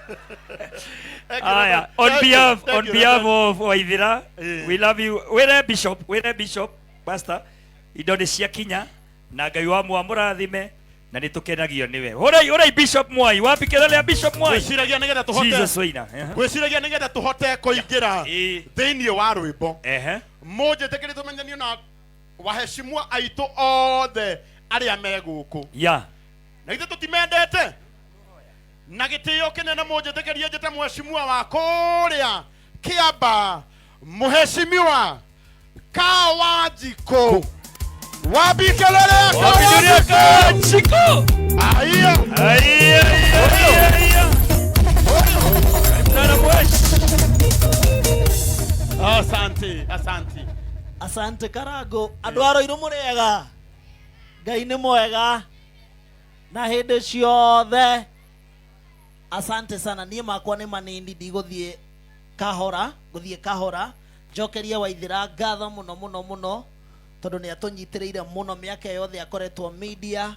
Thank you, Aya, Reverend. on Thank you, behalf thank on you, behalf Reverend. of Waithira, Eh. we love you. Wĩre bishop, wĩre bishop, pastor, indo nĩ ciakinya na Ngai wa mwamũrathime na nĩ tũkenagio nĩwe. Hũrai hũrai Bishop Mwai, wapi kelele ya Bishop Mwai? Ngwĩciragia nĩgetha tũhote Jesus waina. Ehe. Ngwĩciragia nĩgetha tũhote kũingĩra thĩinĩ wa rwĩmbo. Mũnjĩtĩkĩrie tũmenyanio na waheshimwa aitũ othe arĩa me gũkũ. Na ithuĩ tũtimendete na gĩtĩo kĩnene. Mũnjĩtĩkĩrie njĩte mheshimiwa wa kũrĩa Kĩamba, Mheshimiwa Kawanjikũ. Wapi kelele ya Wapi dunia Kawanjikũ? Kachiko? Aiya. Aiya, aiya, aiya. Karibu sana mwesh. Asante, asante. Asante Karago. Andå a Rũirũ, mũrĩega? Ngai nĩ mwega na hĩndĩ ciothe. Asante sana. Niĩ makwa nĩ manini, ndigũthiĩ kahora, ngũthiĩ kahora. Njokerie Waithĩra ngatho mũno mũno mũno tondũ nĩ atũnyitĩrĩire mũno mĩaka yothe akoretwo media,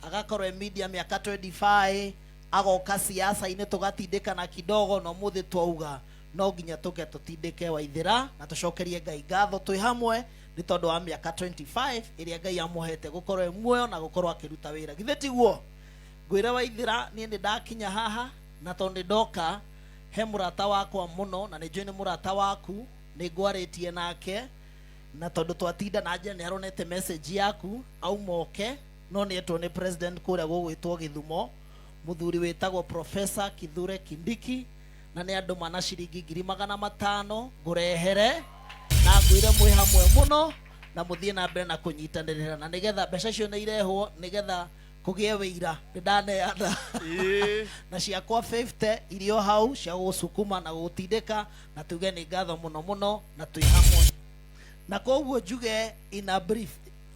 agakorwo e media mĩaka 25, agoka siasa-inĩ tũgatindĩkana kidogo, na ũmũthĩ twauga no nginya tũke tũtindĩke Waithĩra na tũcokerie Ngai ngatho twĩ hamwe nĩ tondũ wa mĩaka 25 ĩrĩa Ngai amũhete gũkorwo e muoyo na gũkorwo akĩruta wĩra. Githĩ tiguo? Ngwĩre Waithĩra, niĩ nĩ ndakinya haha na tondũ nĩ ndoka he mũrata wakwa mũno na nĩ njũĩ nĩ mũrata waku, nĩ ngwarĩtie nake na tondũ twatinda na njĩra nĩ aronete message yaku auma oke, no nĩ etwo nĩ president kũrĩa gũgwĩtwo Gĩthumo, mũthuri wĩtagwo Professor Kithure Kindiki, na nĩ andũ mana ciringi 500,000 ngũrehere na ngwĩre mwĩ hamwe mũno na mũthiĩ na mbere na kũnyitanĩrĩra, na nĩgetha mbeca icio nĩ irehwo nĩgetha kũgĩe wĩira nĩ ndaneana na ciakwa 50 irio hau cia gũgũcukuma na gũgũtindĩka, na tuge nĩ ngatho mũno mũno na twĩ hamwe. Na koguo njuge in a brief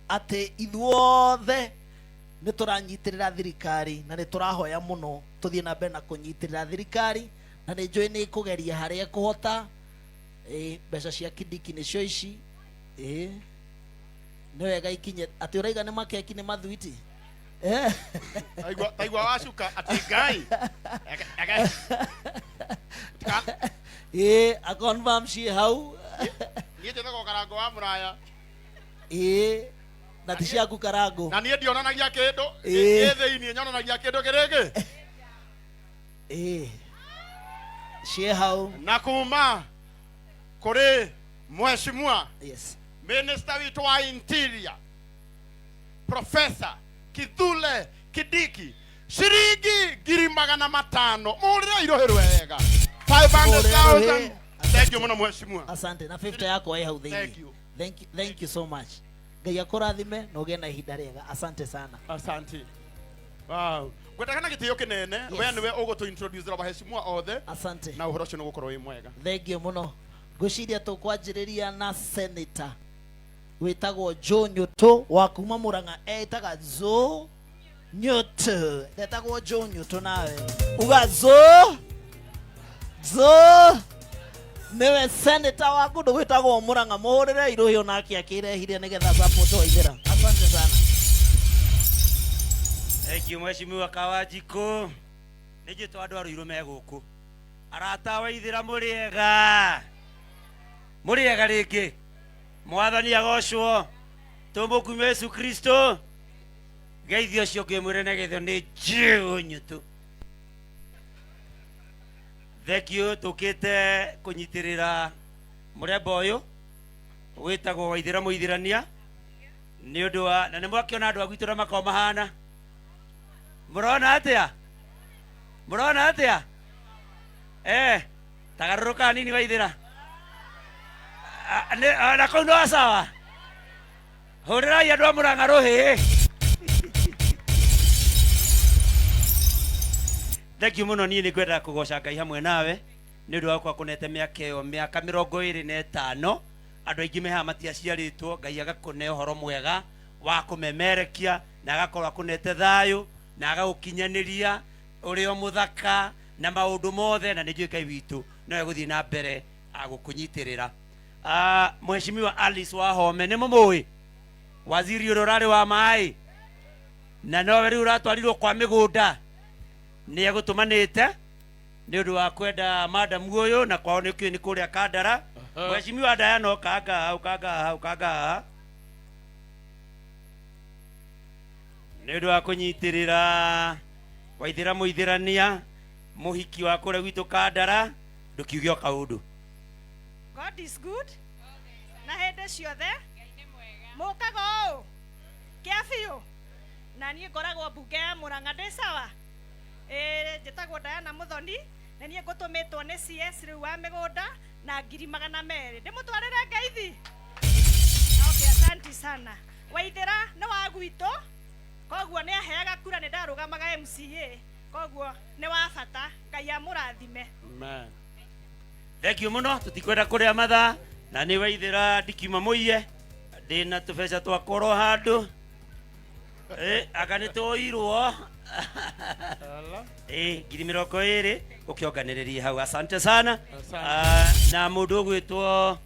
atĩ ithuothe nĩ tũranyitĩrĩra thirikari na nĩ tũrahoya mũno tũthiĩ na mbere na kũnyitĩrĩra thirikari, na nĩ njũĩ nĩ ĩkũgeria harĩa ĩkũhota. Ĩ, mbeca cia Kindiki nĩcio ici. Ĩ, nĩ wega ikinye. Atĩ ũraiga nĩ makeki, nĩ mathwiti. Eh. Taigua wacuka atĩ Ngai. Ĩ, aconfirm ciĩ hau. Niĩ njĩtagwo Karango wa Mũraya. Ĩ, na ti ciaku, Karango. Na niĩ ndionanagia kĩndũ. Ĩ thĩiniĩ nyonanagia kĩndũ kĩrĩngĩ. Ĩ, ciĩ hau. Na kuma kũrĩ mheshimiwa minister witũ wa interior, Professor Kithure Kindiki, ciringi 500,000. Mũrĩre irohĩ rwega, 500,000. Thank you mũno, mheshimiwa. Asante. Na 50 yakwa ĩ hau Thank thĩinĩ. you. Thank you, thank you so much. Ngai akũrathime na ũgĩe na ihinda rĩega. Asante sana. Asante. Wow, ngwendaga na gĩtĩo kĩnene we nĩwe ũgũtũ introduce waheshimiwa othe. Asante. Na ũhoro ũcio nĩ ũgũkorwo wĩ mwega. Thengiũ mũno. Ngwĩciria tũkwanjĩrĩria na senator wĩtagwo Joe Nyũtũ wa kuma Mũrang'a, etaga Joe Nyũtũ, ndetagwo Joe Nyũtũ, nawe uga Joe. Joe nĩwe senator wa kũndũ gwĩtagwo Mũrang'a. Mũhũrĩre irũhĩ onake akĩrehire nĩgetha support Waithĩra. Asante sana. Thank you, Mheshimiwa Kawanjikũ. Nĩ njĩtwo andũ a Ruiru me gũkũ. Arata a Waithĩra, mũrĩega? Mũrĩega rĩngĩ? Mwathani agocwo. Tũmũkumia Yesu Kristo. Geithio ũcio ngĩmwĩre na geithio nĩ Njĩũ Nyutu. Thank you. Tũkĩte kũnyitĩrĩra mũrembo ũyũ wĩtagwo Waithĩra Mũithĩrania nĩ ũndũ wa na nĩ mwakĩona andũ a gwitũ na makoragwo mahana. Mũrona atĩa? Mũrona atĩa? Eh, tagarũrũka hanini, Waithĩra. Ah, na kũu no sawa. Hũrĩrai andũ a Mũrang'a rũhĩ. Thank you mũno. Niĩ nĩ ngwenda kũgoca Ngai hamwe nawe nĩ ũndũ wa gũkorwo kũnete mĩaka ĩyo, mĩaka 25. Andũ aingĩ me haha matiaciarĩtwo. Ngai agakũne ũhoro mwega wa kũmemerekia na agakorwo akũnete thayũ na agagũkinyanĩria ũrĩ o mũthaka na maũndũ mothe, na nĩ njũĩ Ngai witũ no egũthiĩ na mbere agũkũnyitĩrĩra. Ah, Mheshimiwa Alice Wahome nĩ mũmũĩ, waziri ũrĩa ũrarĩ wa maĩ na nowe rĩu ũratwarirwo kwa mĩgũnda, nĩ egũtũmanĩte. Nĩ ũndũ wa kwenda madamu ũyũ na kwao nĩ kĩĩ nĩ kũrĩa Kandara. Mheshimiwa Diana, ũkanga haha, ũkanga haha, ũkanga haha nĩ ũndũ wa kũnyitĩrĩra Waithĩra mũithĩrania mũhiki wa kũrĩa gwitũ Kandara, ndũkiuge o kaũndũ. God is good na hĩndĩ ciothe. Mũkaga ũũ kĩa biũ na niĩ ngoragwo mbunge ya Mũrang'a, ndĩ sawa. Ĩĩ, njĩtagwo Diana Mũthoni na niĩ ngũtũmĩtwo nĩ CS rĩu wa mĩgũnda na 200,000 ndĩmũtwarĩre ngeithi. Okay, asanti sana. Waithĩra nĩ wa gwitũ, koguo nĩ aheaga kura, nĩ ndarũgamaga MCA, koguo nĩ wa bata. Ngai amũrathime. Amen. Thank you mũno, tũtikwenda kũrĩa mathaa na nĩ Waithĩra ndikiuma mũiye ndĩna tũbeca twakorwo handũ. Anga nĩ tũirwo 20,000 ũkĩonganĩrĩrie hau. Asante sana. Asante. Ah, na mũndũ ũgwĩtwo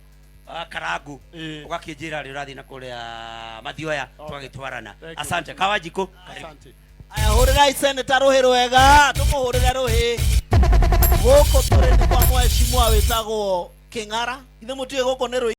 Karangu, ũgakĩnjĩra rĩ ũrathiĩ na kũrĩa Mathioya twagĩtwarana. Thank you. Asante Kawanjikũ. Asante. Aya, hũrĩrai seneta rũhĩ rwega, tũmũhũrĩre rũhĩ. Gũkũ tũrĩ nĩ kwa mheshimiwa wĩtagwo Kĩng'ara. Ithe mũtiũĩ gũkũ nĩ rũi.